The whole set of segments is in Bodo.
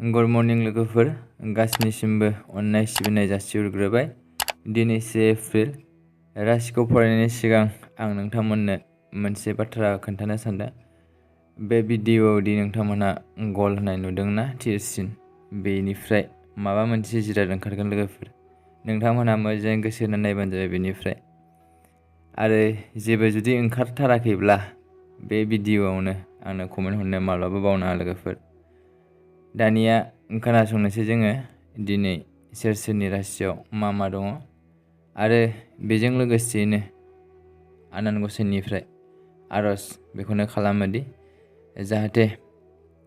गुड मर्निं लोगोफोर, गासैनिसिमबो अननाय सिबिनाय जासिहरग्रोबाय। दिनै 1 एप्रिल। राशिखौ फरायनायनि सिगां आं नोंथांमोननो मोनसे बाथ्रा खोन्थानो सानदों। बे भिडिअ'आव दि नोंथांमोनहा गल होनाय नुदोंना थिरसिन, बेनिफ्राय माबा मोनसे जिराद ओंखारगोन लोगोफोर। नोंथांमोनहा मोजाङै गोसो होनानै नायबानो जाबाय बेनिफ्राय। आरो जेबो जुदि ओंखारथाराखैब्ला बे भिडिअ'आवनो आंनो कमेन्ट हरनो माब्लाबा बावनाङा लोगोफोर। दानिया खोनासंनोसै जोङो दिनै सोर सोरनि राशियाव मा मा दङ, आरो बेजों लोगोसेयैनो आनान गसाइनिफ्राय आर'ज बेखौनो खालामोदि जाहाथे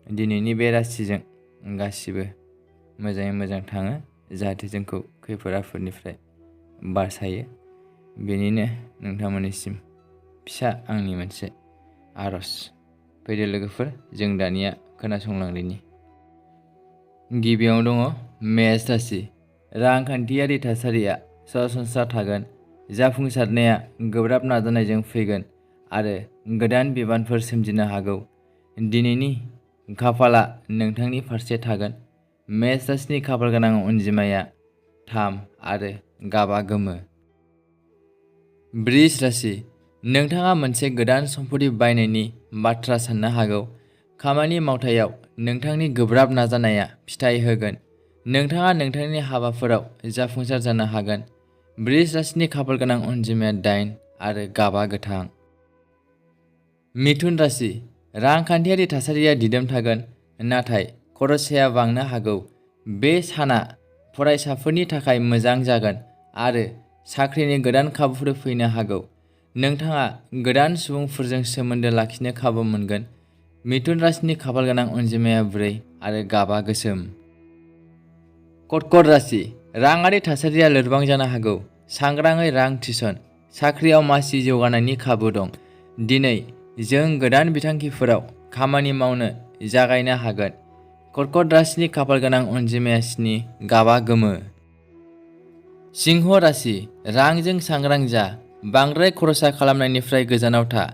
दिनैनि बे राशिजों गासिबो मोजाङै मोजां थाङो, जाहाथे जोंखौ खैफोद आफोदनिफ्राय बासायो। बेनिनो नोंथांमोननिसिम फिसा आंनि मोनसे आर'ज। फैदो लोगोफोर, जों दानिया खोनासंलांदिनि। गिबियाव दङ मेष राशि। रांखान्थियारि थासारिया सरासनस्रा थागोन। जाफुंसारनाया गोब्राब नाजानायजों फैगोन आरो गोदान बिबानफोर सोमजिनो हागौ। दिनैनि खाफालआ नोंथांनि फारसे थागोन। मेष राशिनि खाफाल गोनां अनजिमाया 3 आरो गाबा गोमो। बृष राशि। नोंथाङा मोनसे गोदान सम्पति बायनायनि बाथ्रा साननो हागौ। खामानि मावथायाव नोंथांनि गोब्राब नाजानाया फिथाइ होगोन। नोंथाङा नोंथांनि हाबाफोराव जाफुंसार जानो हागोन। बृष राशिनि खाफाल गोनां अनजिमाया 8 आरो गाबा गोथां। मिथुन राशि। रांखान्थियारि थासारिया दिदोम थागोन, नाथाय खरसाया बांनो हागौ। बे साना फरायसाफोरनि थाखाय मोजां जागोन आरो साख्रिनि गोदान खाबुफोर फैनो हागौ। नोंथाङा गोदान सुबुंफोरजों सोमोन्दो लाखिनो खाबु मोनगोन। मिथुन राशिनि खाफाल गोनां अनजिमाया 4 आरो गाबा गोसोम। कर्कट राशि। राङारि थासारिया लोरबां जानो हागौ। सांग्राङै रां थिसन। साख्रियाव मासि जौगानायनि खाबु दं। दिनै जों गोदान बिथांखिफोराव खामानि मावनो जागायनो हागोन। कर्कट राशिनि खाफाल गोनां अनजिमाया 7, गाबा गोमो। सिंह राशि। रांजों सांग्रां जा। बांद्राय खरसा खालामनायनिफ्राय गोजानाव था।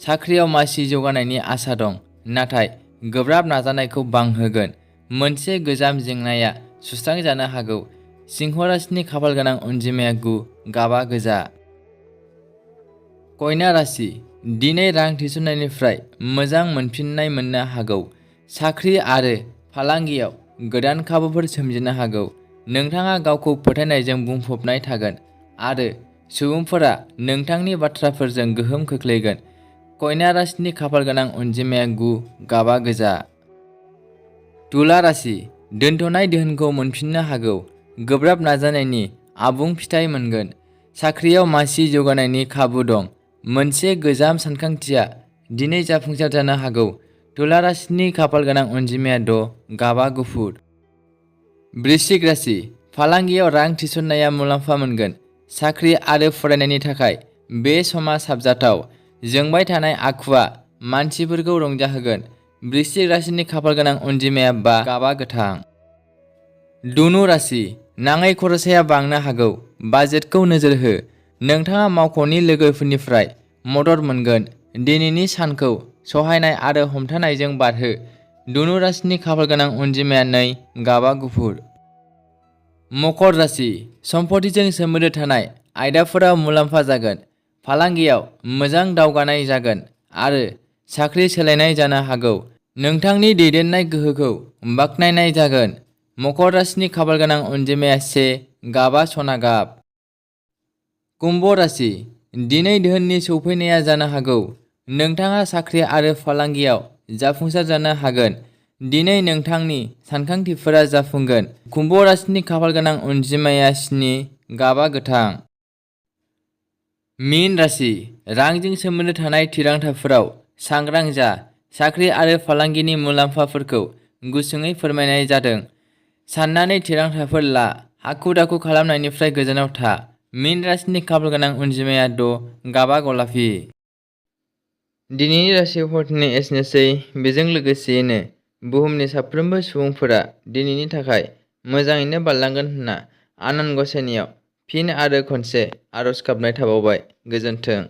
साख्रियाव मासि जौगानायनि आसा दं, नाथाय गोब्राब नाजानायखौ बांहोगोन। मोनसे गोजाम जेंनाया सुस्रांजानो हागौ। सिंह राशिनि खाफाल गोनां अनजिमाया 9, गाबा गोजा। कन्या राशि। दिनै रां थिसननायनिफ्राय मोजां मोनफिननाय मोननो हागौ। साख्रि आरो फालांगियाव गोदान खाबुफोर सोमजिनो हागौ। नोंथाङा गावखौ फोथायनायजों बुंफबनाय थागोन आरो सुबुंफोरा नोंथांनि बाथ्राफोरजों गोहोम खोख्लैगोन। कन्या राशिनि खाफाल गोनां अनजिमाया 9, गाबा गोजा। तुला राशि। दोनथ'नाय दोहोनखौ मोनफिननो हागौ। गोब्राब नाजानायनि आबुं फिथाइ मोनगोन। साख्रियाव मासि जौगानायनि खाबु दं। मोनसे गोजाम सानखांथिया दिनै जाफुंसार जानो हागौ। तुला राशिनि खाफाल गोनां अनजिमाया 6, गाबा गुफुर। वृश्चिक राशि। फालांगियाव रां थिसननाया मुलाम्फा मोनगोन। साख्रि आरो फरायनायनि थाखाय बे समा साबजाथाव। जोंबाय थानाय आखुआ मानसिफोरखौ रंजाहोगोन। वृश्चिक राशिनि खाफाल गोनां अनजिमाया 5, गाबा गोथां। धनु राशि। नाङै खरसाया बांनो हागौ। बाजेटखौ नोजोर हो। नोंथाङा मावख'नि लोगोफोरनिफ्राय मदद मोनगोन। दिनैनि सानखौ सहायनाय आरो हमथानायजों बारहो। धनु राशिनि खाफाल गोनां अनजिमाया 2, गाबा गुफुर। मकर राशि। सम्पथिजों सोमोन्दो थानाय आयदाफोराव मुलाम्फा जागोन। फालांगियाव मोजां दावगानाय जागोन आरो साख्रि सोलायनाय जानो हागौ। नोंथांनि दैदेननाय गोहोखौ बाख्नायनाय जागोन। मकर राशिनि खाफाल गोनां अनजिमाया 1, गाबा सना गाब। कुम्भ राशि। दिनै धोननि सौफैनाया जानो हागौ। नोंथाङा साख्रि आरो फालांगियाव जाफुंसार जानो हागोन। दिनै नोंथांनि सानखांथिफोरा जाफुंगोन। कुम्भ राशिनि खाफाल गोनां अनजिमाया 7, गाबा गोथां। मीन राशि। रांजों सोमोन्दो थानाय थिरांथाफोराव सांग्रां जा। साख्रि आरो फालांगिनि मुलाम्फाफोरखौ गुसुङै फोरमायनाय जादों। साननानै थिरांथाफोर ला। हाखु दाखु खालामनायनिफ्राय गोजानाव था। मीन राशिनि खाफाल गोनां अनजिमाया 6, गाबा गलाफि। दिनैनि राशि फरायनाय एसेनोसै। बेजों लोगोसेयैनो बुहुमनि साफ्रोमबो सुबुंफोरा दिनैनि थाखाय मोजाङैनो बारलांगोन होनना आनान गसाइनियाव फिन आरो खनसे आर'ज गाबनाय थाबावबाय। गोजोन्थों।